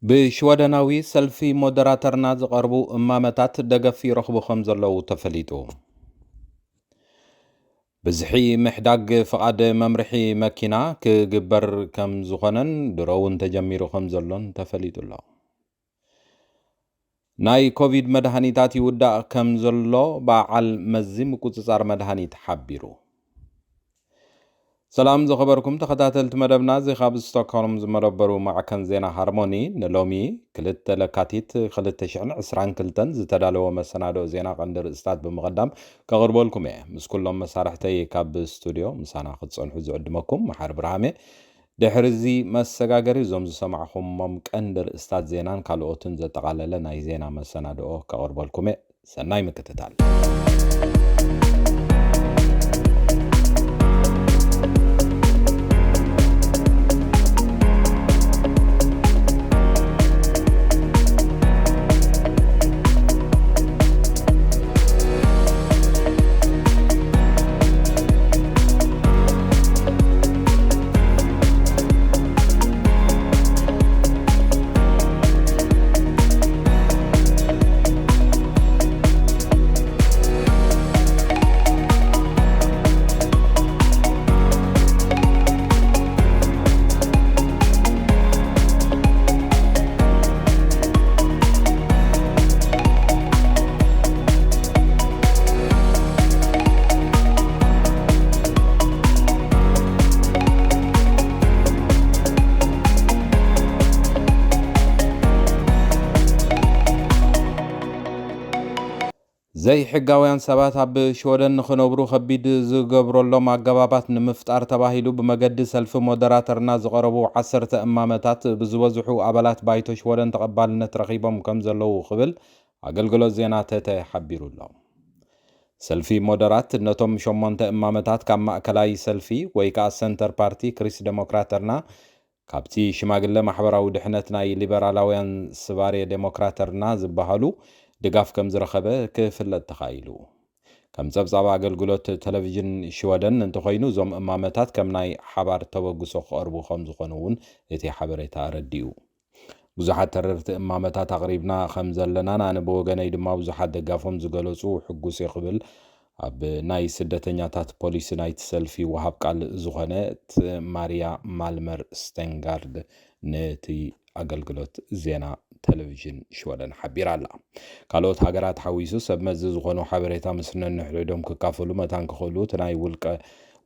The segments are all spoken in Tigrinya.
ብሽወደናዊ ሰልፊ ሞደራተርና ዝቐርቡ እማመታት ደገፍ ይረኽቡ ከም ዘለዉ ተፈሊጡ። ብዝሒ ምሕዳግ ፍቓድ መምርሒ መኪና ክግበር ከም ዝኾነን ድሮ እውን ተጀሚሩ ከም ዘሎን ተፈሊጡ ኣሎ። ናይ ኮቪድ መድሃኒታት ይውዳእ ከም ዘሎ በዓል መዚ ምቁጽጻር መድሃኒት ሓቢሩ። ሰላም ዝኸበርኩም ተኸታተልቲ መደብና፣ እዚ ካብ ስቶክሆልም ዝመደበሩ ማዕከን ዜና ሃርሞኒ ንሎሚ ክልተ ለካቲት ክልተ ሽሕን ዕስራን ክልተን ዝተዳለወ መሰናድኦ ዜና ቀንዲ ርእስታት ብምቕዳም ከቕርበልኩም እየ። ምስ ኩሎም መሳርሕተይ ካብ ስቱድዮ ምሳና ክትጸንሑ ዝዕድመኩም መሓር ብርሃሜ። ድሕሪ እዚ መሰጋገሪ እዞም ዝሰማዕኹሞም ቀንዲ ርእስታት ዜናን ካልኦትን ዘጠቓለለ ናይ ዜና መሰናድኦ ከቕርበልኩም እየ። ሰናይ ምክትታል። ዘይሕጋውያን ሰባት ኣብ ሽወደን ንኽነብሩ ከቢድ ዝገብረሎም ኣገባባት ንምፍጣር ተባሂሉ ብመገዲ ሰልፊ ሞደራተርና ዝቐረቡ ዓሰርተ እማመታት ብዝበዝሑ ኣባላት ባይቶ ሽወደን ተቐባልነት ረኺቦም ከም ዘለዉ ክብል ኣገልግሎት ዜና ተተ ሓቢሩ ኣሎ። ሰልፊ ሞደራት ነቶም ሸሞንተ እማመታት ካብ ማእከላይ ሰልፊ ወይ ከኣ ሰንተር ፓርቲ ክሪስ ዴሞክራተርና ካብቲ ሽማግለ ማሕበራዊ ድሕነት ናይ ሊበራላውያን ስባሬ ዴሞክራተርና ዝበሃሉ ድጋፍ ከም ዝረኸበ ክፍለጥ ተኻኢሉ። ከም ጸብጻብ ኣገልግሎት ቴሌቪዥን ሽወደን እንተኾይኑ፣ እዞም እማመታት ከም ናይ ሓባር ተበግሶ ክቐርቡ ከም ዝኾኑ እውን እቲ ሓበሬታ ኣረዲኡ። ብዙሓት ተረርቲ እማመታት ኣቕሪብና ከም ዘለናን ኣነ ብወገነይ ድማ ብዙሓት ደጋፎም ዝገለጹ ሕጉስ እየ ክብል ኣብ ናይ ስደተኛታት ፖሊሲ ናይቲ ሰልፊ ወሃብ ቃል ዝኾነት ማርያ ማልመር ስቴንጋርድ ነቲ ኣገልግሎት ዜና ቴሌቪዥን ሽወደን ሓቢራ ኣላ። ካልኦት ሃገራት ሓዊሱ ሰብ መዚ ዝኾኑ ሓበሬታ ምስ ነንሕድሕዶም ክካፈሉ መታን ክኽእሉ እቲ ናይ ውልቀ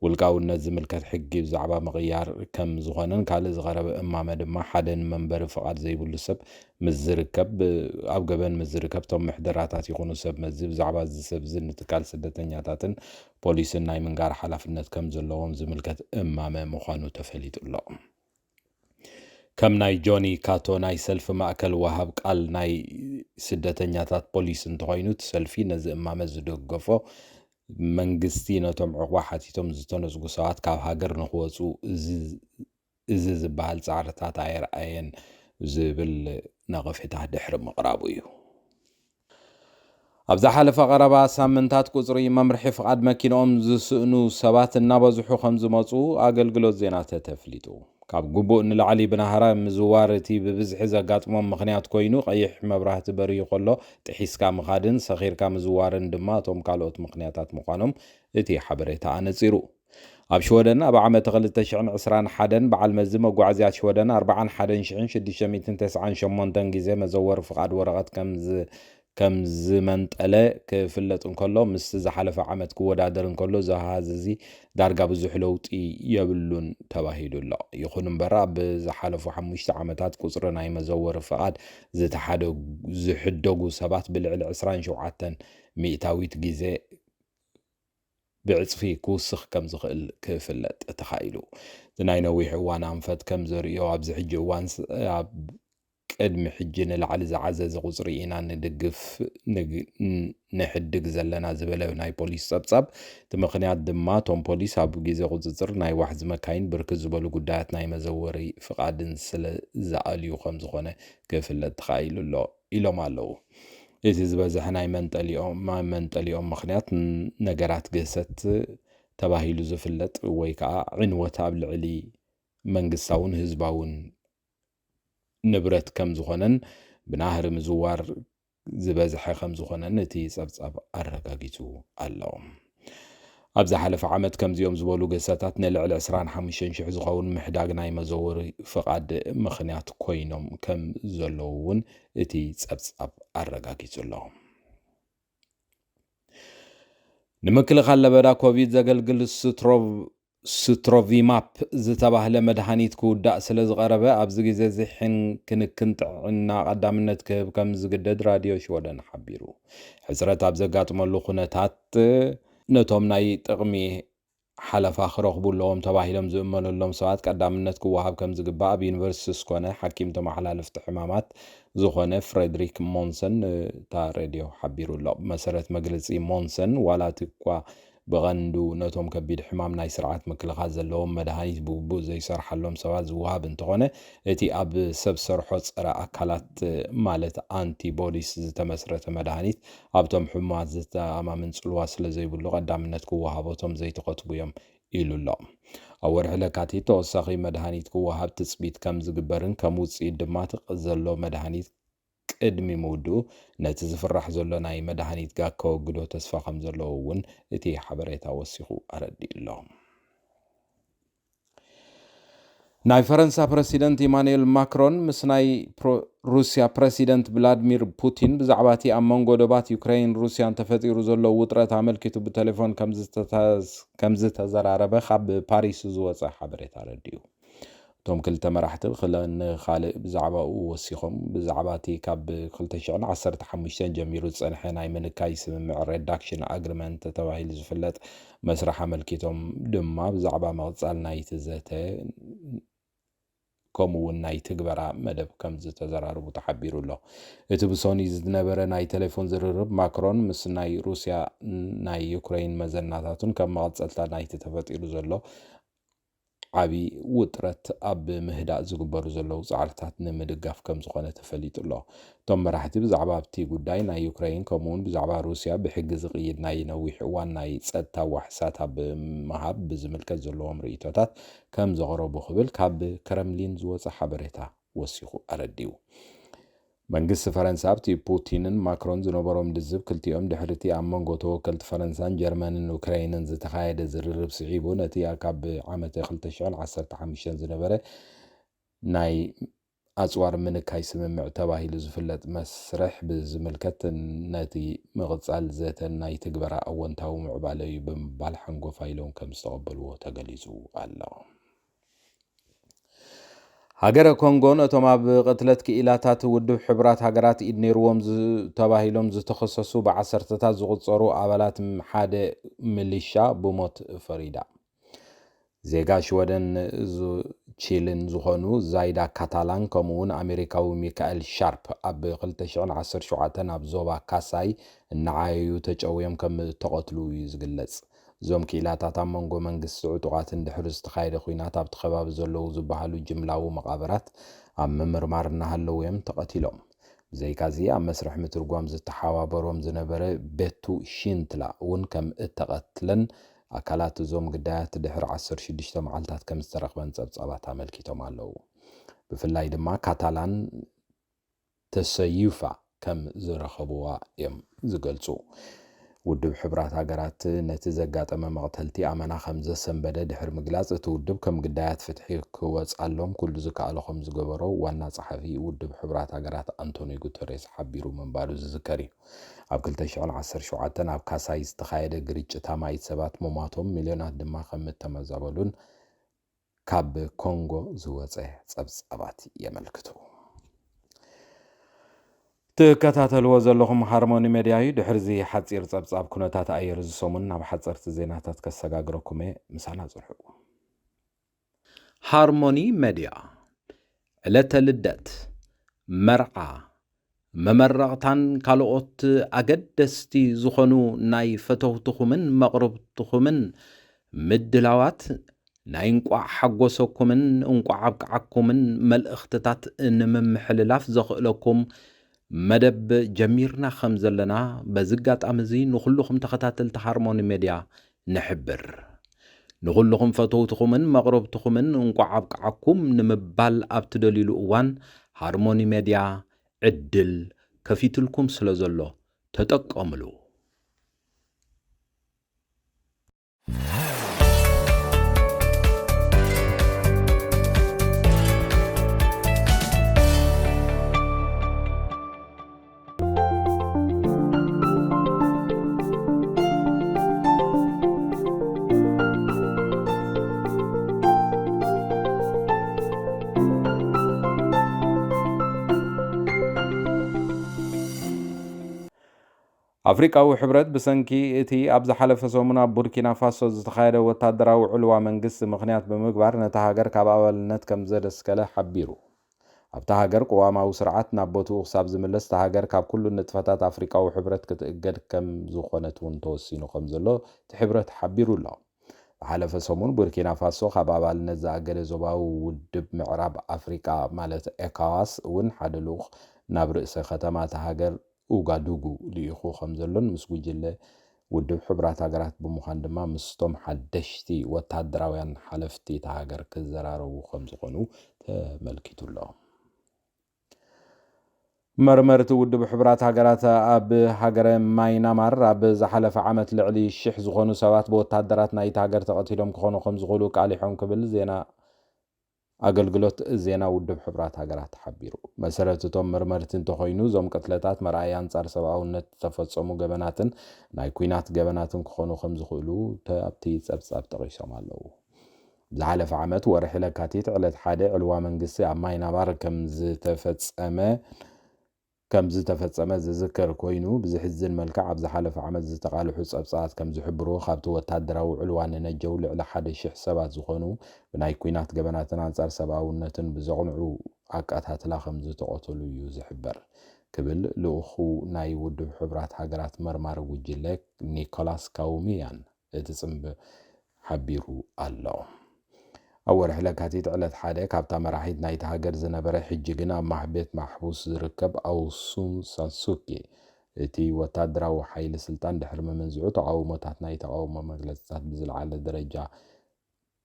ውልቃውነት ዝምልከት ሕጊ ብዛዕባ ምቕያር ከም ዝኾነን ካልእ ዝቐረበ እማመ ድማ ሓደ ንመንበሪ ፍቓድ ዘይብሉ ሰብ ምስ ዝርከብ ኣብ ገበን ምስ ዝርከብ እቶም ምሕደራታት ይኹኑ ሰብ መዚ ብዛዕባ እዚ ሰብ እዚ ንትካል ስደተኛታትን ፖሊስን ናይ ምንጋር ሓላፍነት ከም ዘለዎም ዝምልከት እማመ ምዃኑ ተፈሊጡ ኣሎ። ከም ናይ ጆኒ ካቶ ናይ ሰልፊ ማእከል ወሃብ ቃል ናይ ስደተኛታት ፖሊስ እንተኾይኑ እቲ ሰልፊ ነዚ እማመ ዝደገፎ መንግስቲ ነቶም ዕቑባ ሓቲቶም ዝተነጽጉ ሰባት ካብ ሃገር ንኽወጹ እዚ ዝበሃል ጻዕርታት ኣየርኣየን ዝብል ነቐፌታ ድሕሪ ምቕራቡ እዩ። ኣብ ዝሓለፈ ቀረባ ሳምንታት ቁጽሪ መምርሒ ፍቓድ መኪንኦም ዝስእኑ ሰባት እናበዝሑ ከም ዝመጹ ኣገልግሎት ዜና ተተፍሊጡ። ካብ ግቡእ ንላዕሊ ብናህራ ምዝዋር እቲ ብብዝሒ ዘጋጥሞም ምኽንያት ኮይኑ፣ ቀይሕ መብራህቲ በሪሁ ከሎ ጥሒስካ ምኻድን ሰኺርካ ምዝዋርን ድማ እቶም ካልኦት ምኽንያታት ምዃኖም እቲ ሓበሬታ ኣነጺሩ። ኣብ ሽወደን ኣብ ዓመት ክልተ ሽሕን ዕስራን ሓደን በዓል መዚ መጓዓዝያ ሽወደን ኣርባዓን ሓደን ሽሕን ሽዱሽተ ሚእትን ተስዓን ሸሞንተን ግዜ መዘወሪ ፍቓድ ወረቐት ከም ዝ ከም ዝመንጠለ ክፍለጥ እንከሎ፣ ምስቲ ዝሓለፈ ዓመት ክወዳደር እንከሎ፣ እዚ ኣሃዝ እዚ ዳርጋ ብዙሕ ለውጢ የብሉን ተባሂሉ ኣሎ። ይኹን እምበር፣ ኣብ ዝሓለፉ ሓሙሽተ ዓመታት ቁጽሪ ናይ መዘወሪ ፍቓድ ዝተሓደ-፣ ዝሕደጉ ሰባት ብልዕሊ ዕስራን ሸውዓተን ሚእታዊት ግዜ ብዕጽፊ ክውስኽ ከም ዝኽእል ክፍለጥ ተኻኢሉ። እቲ ናይ ነዊሕ እዋን ኣንፈት ከም ዘርእዮ፣ ኣብዚ ሕጂ እዋን ስ-፣ ኣብ ቅድሚ ሕጂ ንላዕሊ ዝዓዘዘ ቁጽሪ ኢና ንድግፍ፣ ንግ-፣ ን-፣ ንሕድግ ዘለና ዝበለ ናይ ፖሊስ ጸብጻብ፣ እቲ ምኽንያት ድማ እቶም ፖሊስ ኣብ ግዜ ቁጽጽር ናይ ዋሕዚ መካይን ብርክት ዝበሉ ጉዳያት ናይ መዘወሪ ፍቓድን ስለ ዝኣልዩ ከም ዝኾነ ክፍለጥ ተኻኢሉ ኣሎ ኢሎም ኣለዉ። እቲ ዝበዝሐ ናይ መንጠሊኦም፣ ናይ መንጠሊኦም ምኽንያት ን-፣ ነገራት ግህሰት ተባሂሉ ዝፍለጥ ወይ ከኣ ዕንወት ኣብ ልዕሊ መንግስታውን ህዝባውን ንብረት ከም ዝኾነን ብናህሪ ምዝዋር ዝበዝሐ ከም ዝኾነን እቲ ጸብጻብ ኣረጋጊጹ ኣሎ። ኣብ ዝሓለፈ ዓመት ከምዚኦም ዝበሉ ግህሰታት ንልዕሊ ዕስራን ሓሙሽተን ሽሕ ዝኸውን ምሕዳግ ናይ መዘወሪ ፍቓድ ምኽንያት ኮይኖም ከም ዘለዉ እውን እቲ ጸብጻብ ኣረጋጊጹ ኣሎ። ንምክልኻል ለበዳ ኮቪድ ዘገልግል ስትሮቭ ስትሮቪማፕ ዝተባህለ መድሃኒት ክውዳእ ስለ ዝቐረበ ኣብዚ ግዜ እዚ ሕን ክንክን ጥዕና ቀዳምነት ክህብ ከም ዝግደድ ራድዮ ሽወደን ሓቢሩ። ሕጽረት ኣብ ዘጋጥመሉ ኩነታት ነቶም ናይ ጥቕሚ ሓለፋ ክረኽቡ ኣለዎም ተባሂሎም ዝእመነሎም ሰባት ቀዳምነት ክወሃብ ከም ዝግባእ ኣብ ዩኒቨርሲቲ ስኮነ ሓኪም ተመሓላለፍቲ ሕማማት ዝኾነ ፍሬድሪክ ሞንሰን ንታ ሬድዮ ሓቢሩ ኣሎ። ብመሰረት መግለጺ ሞንሰን ዋላ እቲ እኳ ብቐንዱ ነቶም ከቢድ ሕማም ናይ ስርዓት ምክልኻል ዘለዎም መድሃኒት ብግቡእ ዘይሰርሓሎም ሰባት ዝወሃብ እንተኾነ እቲ ኣብ ሰብ ሰርሖ ጸረ ኣካላት ማለት ኣንቲቦዲስ ዝተመስረተ መድሃኒት ኣብቶም ሕሙማት ዘተኣማምን ጽልዋ ስለ ዘይብሉ ቀዳምነት ክወሃቦ እቶም ዘይተኸትቡ እዮም ኢሉ ኣሎ። ኣብ ወርሒ ለካቲት ተወሳኺ መድሃኒት ክወሃብ ትጽቢት ከም ዝግበርን ከም ውጽኢት ድማ እቲ ዘሎ መድሃኒት ቅድሚ ምውድኡ ነቲ ዝፍራሕ ዘሎ ናይ መድሃኒት ጋግ ከወግዶ ተስፋ ከም ዘለዎ እውን እቲ ሓበሬታ ወሲኹ ኣረዲኡ ኣሎ። ናይ ፈረንሳ ፕረሲደንት ኢማኑኤል ማክሮን ምስ ናይ ፕሮ- ሩስያ ፕረሲደንት ቭላድሚር ፑቲን ብዛዕባ እቲ ኣብ መንጎ ዶባት ዩክሬይን ሩስያን ተፈጢሩ ዘሎ ውጥረት ኣመልኪቱ ብቴሌፎን ከም ዝተተ- ከም ዝተዘራረበ ካብ ፓሪስ ዝወጸ ሓበሬታ ኣረዲኡ። እቶም ክልተ መራሕቲ ክለ- ንኻልእ ብዛዕባኡ ወሲኾም ብዛዕባ እቲ ካብ ክልተ ሽሕን ዓሰርተ ሓሙሽተን ጀሚሩ ዝጸንሐ ናይ ምንካይ ስምምዕ ሬዳክሽን ኣግሪመንት ተባሂሉ ዝፍለጥ መስርሕ ኣመልኪቶም ድማ ብዛዕባ ምቕጻል ናይቲ ዘተ ከምኡ እውን ናይ ትግበራ መደብ ከም ዝተዘራረቡ ተሓቢሩ ኣሎ። እቲ ብሶኒ ዝነበረ ናይ ቴሌፎን ዝርርብ ማክሮን ምስ ናይ ሩስያ ናይ ዩክሬይን መዘናታቱን ከም መቐጸልታ ናይቲ ተፈጢሩ ዘሎ ዓቢ ውጥረት ኣብ ምህዳእ ዝግበሩ ዘለዉ ጻዕርታት ንምድጋፍ ከም ዝኾነ ተፈሊጡ ኣሎ። እቶም መራሕቲ ብዛዕባ ኣብቲ ጉዳይ ናይ ዩክሬይን ከምኡውን ብዛዕባ ሩስያ ብሕጊ ዝቕይድ ናይ ነዊሕ እዋን ናይ ጸጥታ ዋሕሳት ኣብ ምሃብ ብዝምልከት ዘለዎም ርእይቶታት ከም ዘቕረቡ ክብል ካብ ክረምሊን ዝወጸ ሓበሬታ ወሲኹ ኣረዲኡ። መንግስቲ ፈረንሳ ኣብቲ ፑቲንን ማክሮን ዝነበሮም ልዝብ ክልቲኦም ድሕሪ እቲ ኣብ መንጎ ተወከልቲ ፈረንሳን ጀርመንን ዩክሬይንን ዝተኻየደ ዝርርብ ስዒቡ ነቲ ካብ ዓመተ ክልተ ሽሕን ዓሰርተ ሓሙሽተን ዝነበረ ናይ ኣጽዋር ምንካይ ስምምዕ ተባሂሉ ዝፍለጥ መስርሕ ብዝምልከት ነቲ ምቕጻል ዘተን ናይ ትግበራ ኣወንታዊ ምዕባለ እዩ ብምባል ሓንጎፋይ ኢሎም ከም ዝተቐበልዎ ተገሊጹ ኣሎ። ሃገረ ኮንጎ ነቶም ኣብ ቅትለት ክኢላታት ውድብ ሕቡራት ሃገራት ኢድ ነይርዎም ተባሂሎም ዝተኸሰሱ ብዓሰርተታት ዝቑጸሩ ኣባላት ሓደ ሚሊሻ ብሞት ፈሪዳ። ዜጋ ሽወደን ቺልን ዝኾኑ ዛይዳ ካታላን ከምኡውን ኣሜሪካዊ ሚካኤል ሻርፕ ኣብ ክልተ ሽሕን ዓሰርተ ሸውዓተን ኣብ ዞባ ካሳይ እናዓየዩ ተጨውዮም ከም እተቐትሉ እዩ ዝግለጽ። እዞም ክኢላታት ኣብ መንጎ መንግስቲ ዕጡቓትን ድሕሪ ዝተኻየደ ኲናት ኣብቲ ከባቢ ዘለዉ ዝበሃሉ ጅምላዊ መቓብራት ኣብ ምምርማር እናሃለዉ እዮም ተቐቲሎም። ብዘይካዚ ኣብ መስርሕ ምትርጓም ዝተሓባበሮም ዝነበረ ቤቱ ሺንትላ እውን ከም እተቐትለን ኣካላት እዞም ግዳያት ድሕሪ ዓሰርተ ሽዱሽተ መዓልታት ከም ዝተረኽበን ጸብጻባት ኣመልኪቶም ኣለዉ። ብፍላይ ድማ ካታላን ተሰዩፋ ከም ዝረኸብዋ እዮም ዝገልጹ። ውድብ ሕቡራት ሃገራት ነቲ ዘጋጠመ መቕተልቲ ኣመና ከም ዘሰንበደ ድሕሪ ምግላጽ እቲ ውድብ ከም ግዳያት ፍትሒ ክወጻሎም ኩሉ ዝከኣሎ ከም ዝገበሮ ዋና ጸሓፊ ውድብ ሕቡራት ሃገራት ኣንቶኒ ጉተሬስ ሓቢሩ ምንባሩ ዝዝከር እዩ። ኣብ ክልተ ሽሕን ዓሰርተ ሸውዓተን ኣብ ካሳይ ዝተኻየደ ግርጭት ኣማኢት ሰባት ምሟቶም ሚልዮናት ድማ ከም እተመዛበሉን ካብ ኮንጎ ዝወጸ ጸብጻባት የመልክቱ። ትከታተልዎ ዘለኹም ሃርሞኒ ሜድያ እዩ። ድሕርዚ ሓጺር ጸብጻብ ኩነታት ኣየር ዝሰሙን ናብ ሓጸርቲ ዜናታት ከሰጋግረኩም እየ። ምሳና ጽንሑ። ሃርሞኒ ሜድያ ዕለተ ልደት፣ መርዓ፣ መመረቕታን ካልኦት ኣገደስቲ ዝኾኑ ናይ ፈተውትኹምን መቕርብትኹምን ምድላዋት ናይ እንቋዕ ሓጎሰኩምን እንቋዕ ኣብቅዓኩምን መልእኽትታት ንምምሕልላፍ ዘኽእለኩም መደብ ጀሚርና ከም ዘለና በዚ ኣጋጣሚ እዚ ንኹልኹም ተኸታተልቲ ሃርሞኒ ሜድያ ንሕብር። ንኹልኹም ፈተውትኹምን መቕረብትኹምን እንቋዕ ኣብቅዓኩም ንምባል ኣብ ትደልዩሉ እዋን ሃርሞኒ ሜድያ ዕድል ከፊትልኩም ስለ ዘሎ ተጠቀምሉ። ኣፍሪቃዊ ሕብረት ብሰንኪ እቲ ኣብ ዝሓለፈ ሰሙን ኣብ ቡርኪና ፋሶ ዝተኻየደ ወታደራዊ ዕልዋ መንግስቲ ምኽንያት ብምግባር ነታ ሃገር ካብ ኣባልነት ከም ዘደስከለ ሓቢሩ። ኣብታ ሃገር ቅዋማዊ ስርዓት ናብ ቦትኡ ክሳብ ዝምለስ እታ ሃገር ካብ ኩሉ ንጥፈታት ኣፍሪቃዊ ሕብረት ክትእገድ ከም ዝኾነት እውን ተወሲኑ ከም ዘሎ እቲ ሕብረት ሓቢሩ ኣሎ። ዝሓለፈ ሰሙን ቡርኪና ፋሶ ካብ ኣባልነት ዝኣገደ ዞባዊ ውድብ ምዕራብ ኣፍሪቃ ማለት ኤካዋስ እውን ሓደ ልኡኽ ናብ ርእሰ ከተማ እታ ሃገር ኡጋዱጉ ልኢኹ ከም ዘሎን ምስ ጉጅለ ውድብ ሕቡራት ሃገራት ብምዃን ድማ ምስቶም ሓደሽቲ ወታደራውያን ሓለፍቲ እታ ሃገር ክዘራረቡ ከም ዝኾኑ ተመልኪቱ ኣሎ። መርመርቲ ውድብ ሕቡራት ሃገራት ኣብ ሃገረ ማይናማር ኣብ ዝሓለፈ ዓመት ልዕሊ ሽሕ ዝኾኑ ሰባት ብወታደራት ናይቲ ሃገር ተቐቲሎም ክኾኑ ከም ዝኽእሉ ቃሊሖም ክብል ዜና ኣገልግሎት ዜና ውድብ ሕቡራት ሃገራት ሓቢሩ። መሰረት እቶም መርመርቲ እንተኾይኑ እዞም ቅትለታት መርኣያ ኣንጻር ሰብኣውነት ዝተፈጸሙ ገበናትን ናይ ኲናት ገበናትን ክኾኑ ከም ዝኽእሉ ተ- ኣብቲ ጸብጻብ ጠቒሶም ኣለዉ። ዝሓለፈ ዓመት ወርሒ ለካቲት ዕለት ሓደ ዕልዋ መንግስቲ ኣብ ማይናማር ከም ዝተፈጸመ ከም ዝተፈጸመ ዝዝከር ኮይኑ፣ ብዝሕዝን መልክዕ ኣብ ዝሓለፈ ዓመት ዝተቓልሑ ጸብጻባት ከም ዝሕብርዎ፣ ካብቲ ወታደራዊ ዕልዋ ንነጀው ልዕሊ ሓደ ሽሕ ሰባት ዝኾኑ ብናይ ኲናት ገበናትን ኣንጻር ሰብኣውነትን ብዘቕንዑ ኣቃታትላ ከም ዝተቐተሉ እዩ ዝሕበር ክብል ልኡኹ ናይ ውድብ ሕቡራት ሃገራት መርማሪ ጉጅለ ኒኮላስ ካውሚያን እቲ ጽምብ ሓቢሩ ኣሎ። ኣብ ወርሒ ለካቲት ዕለት ሓደ ካብታ መራሒት ናይቲ ሃገር ዝነበረ ሕጂ ግን ኣብ ማሕቤት ማሕቡስ ዝርከብ ኣውሱን ሳንሱኪ እቲ ወታደራዊ ሓይሊ ስልጣን ድሕሪ ምምንዝዑ ተቓውሞታት ናይ ተቓውሞ መግለጽታት ብዝለዓለ ደረጃ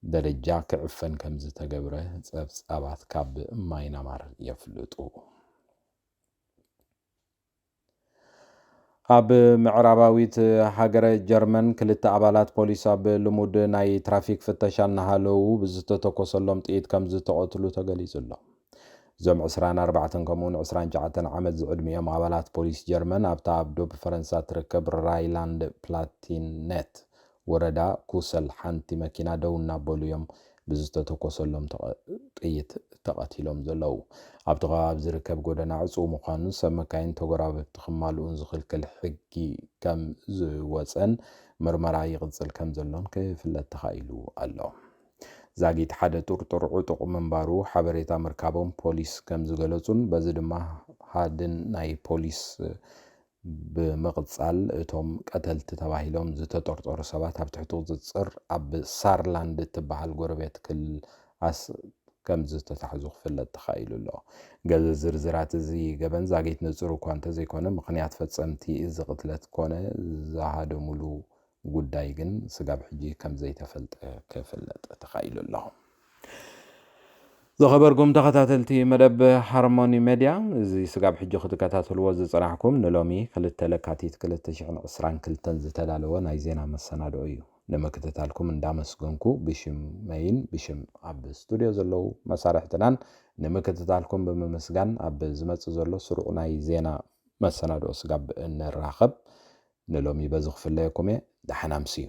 ደረጃ ክዕፈን ከም ዝተገብረ ጸብጻባት ካብ ማይናማር የፍልጡ። ኣብ ምዕራባዊት ሃገረ ጀርመን ክልተ ኣባላት ፖሊስ ኣብ ልሙድ ናይ ትራፊክ ፍተሻ እናሃለዉ ብዝተተኮሰሎም ጥይት ከም ዝተቐትሉ ተገሊጹ ኣሎ። እዞም ዕስራን ኣርባዕተን ከምኡውን ዕስራን ትሽዓተን ዓመት ዝዕድሚኦም ኣባላት ፖሊስ ጀርመን ኣብታ ኣብ ዶብ ፈረንሳ ትርከብ ራይላንድ ፕላቲነት ወረዳ ኩሰል ሓንቲ መኪና ደው እናበሉ እዮም ብዝተተኮሰሎም ተቐ- ጥይት ተቐቲሎም ዘለዉ። ኣብቲ ከባቢ ዝርከብ ጎደና ዕጹው ምዃኑን ሰብ መካይን ተጎራበብቲ ክማልኡን ዝኽልክል ሕጊ ከም ዝወጸን ምርመራ ይቕጽል ከም ዘሎን ክፍለጥ ተኻኢሉ ኣሎ። ዛጊት ሓደ ጥርጡር ዕጡቕ ምንባሩ ሓበሬታ ምርካቦም ፖሊስ ከም ዝገለጹን በዚ ድማ ሃድን ናይ ፖሊስ ብምቕጻል እቶም ቀተልቲ ተባሂሎም ዝተጠርጠሩ ሰባት ኣብ ትሕቲ ቁጽጽር ኣብ ሳርላንድ እትበሃል ጎረቤት ክልል ኣስ ከም ዝተታሕዙ ክፍለጥ ተኻኢሉ ኣሎ። ገለ ዝርዝራት እዚ ገበን ዛጊት ንጹር እኳ እንተዘይኮነ ምኽንያት ፈጸምቲ እዚ ቅትለት ኮነ ዝሃደሙሉ ጉዳይ ግን ስጋብ ሕጂ ከም ዘይተፈልጠ ክፍለጥ ተኻኢሉ ኣሎ። ዝኸበርኩም ተኸታተልቲ መደብ ሃርሞኒ ሜድያ፣ እዚ ስጋብ ሕጂ ክትከታተልዎ ዝጸናሕኩም ንሎሚ ክልተ ለካቲት ክልተ ሽሕን ዕስራን ክልተን ዝተዳለወ ናይ ዜና መሰናድኦ እዩ። ንምክትታልኩም እንዳመስገንኩ ብሽመይን ብሽም ኣብ ስቱድዮ ዘለዉ መሳርሕትናን ንምክትታልኩም ብምምስጋን ኣብ ዝመጽእ ዘሎ ስሩዕ ናይ ዜና መሰናድኦ ስጋብ እንራኸብ ንሎሚ በዚ ክፍለየኩም እየ። ደሓን ኣምስዩ።